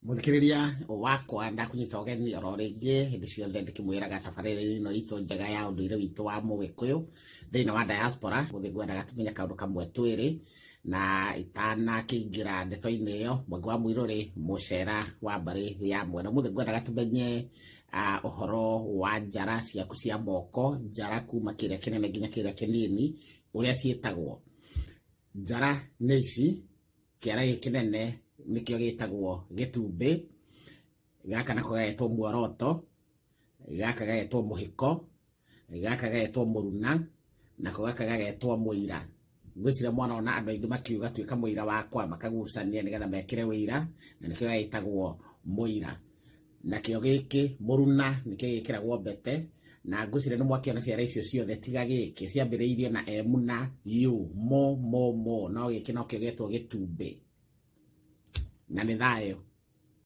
Mũthikĩrĩria wakwa, ndakũnyita ũgeni oro rĩngĩ hĩndĩ ciothe ndĩkĩmwĩraga tabarĩra ĩno itũ njega ya ũndũire witũ wa Mũgĩkũyũ thĩinĩ wa diaspora. Mũthĩ ngwendaga tũmenye kaũndũ kamwe twĩrĩ, na itanakĩingĩra ndeto-inĩ ĩyo, Mwangi wa Mũirũrĩ, mũcera wa mbarĩ ya mwena. Mũthĩ ngwendaga tũmenye ũhoro wa njara ciaku cia moko, njara kuma kĩrĩa kĩnene nginya kĩrĩa kĩnini, ũrĩa ciĩtagwo. Njara nĩ ici: kĩara gĩkĩ kĩnene nĩkĩo gĩtagwo gĩtumbĩ, gaka nako gagetwo muoroto, gaka gagetwo mũhĩko, gaka gagetwo mũruna, nako gaka gagetwo mũira. Ngwĩciria mwanona andũ aingĩ makiuga tuĩka mũira wakwa, makagucania nĩgetha mekĩre ũira, na nĩkĩo gagĩtagwo mũira. Nakĩo gĩkĩ mũruna nĩkĩo gĩkĩragwo mbete, na ngwĩciria nĩ mwakĩona ciara icio ciothe tiga gĩkĩ ciambĩrĩirie na M na U, mũ mũ mũ, no gĩkĩ nokĩo gĩetwo gĩtumbĩ. Na nĩ thayũ.